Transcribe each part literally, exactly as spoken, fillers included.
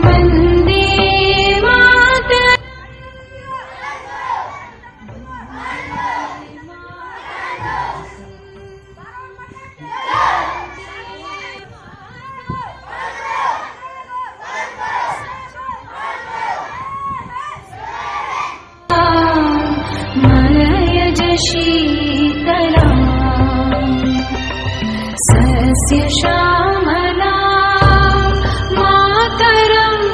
वन्दे मातरम्। मलयज शीतला सस्यश्यामला मातरम्।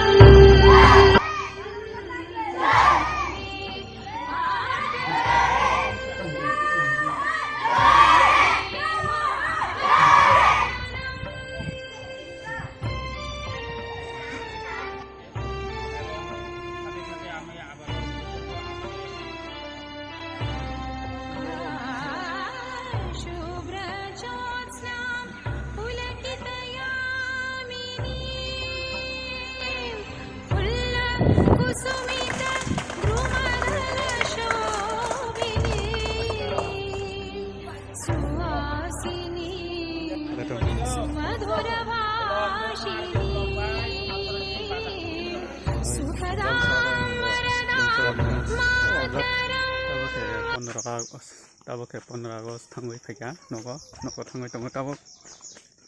Tabuk khe pondro August thangwi phaikha nogo, nogo thangwi tongo tabuk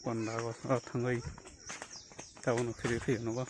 pondro August o thangwi tabukno phirwi phaiyo nogo.